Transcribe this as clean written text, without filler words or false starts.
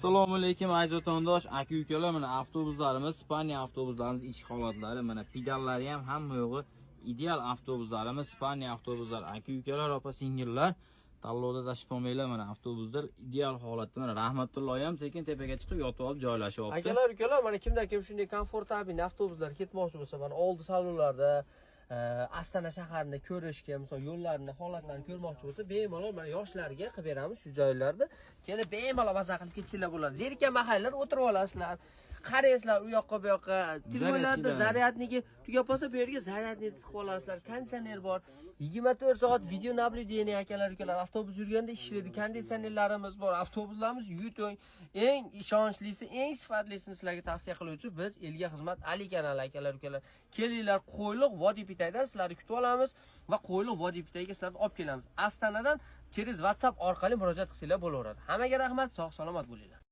Assalomu alaykum, aziz vatandosh, aka ukalar. Mana avtobuslarimiz, Ispaniya avtobuslarimiz ichki holatlari, mana pedallari ham, hamma yo'g'i ideal avtobuslarimiz, Ispaniya avtobuslar, aka ukalar, opa singillar, tanlovda tashib olmanglar. Mana avtobuslar ideal holatda. Mana Rahmatullo ham sekin tepaga chiqib yotib olib, joylashib olibdi. Akalar, ukalar, mana kimda kim shunday комфортабельный avtobuslar ketmoqchi bo'lsa, mana oldi salonlarda Astana shaharini ko'rishga, misol, yo'llarni holatlarini ko'rmoqchi bo'lsa, bemalol mana yoshlarga qilib beramiz shu joylarda. Kelib bemalol maza qilib ketsanglar bo'ladi. Zerikkan mahallar, o'tirib olasizlar. Qaraysizlar u yoqqa, bu yoqqa. Telefonlarda Зарядчиlar. Зарядники tugab qolsa, bu yerga зарядник tiqib olasizlar. Konditsioner bor. 24 soat video наблюдение, akalar, ukalar. Avtobus yurganda ishlaydi. Konditsionerlarimiz bor. Avtobuslarimiz yutung. Eng ishonchlisi, eng sifatlisini sizlarga tavsiya qiluvchi biz Elga xizmat Ali kanali, akalar, ukalar. Kelinglar, Qo'yliq, Vodiy Pitaydan sizlarni kutib olamiz va Qo'yliq, Vodiy Pitayga sizlarni olib kelamiz. Astanadan через WhatsApp orqali murojaat qilsanglar bo'laveradi. Hammaga rahmat, sog' salomat bo'linglar.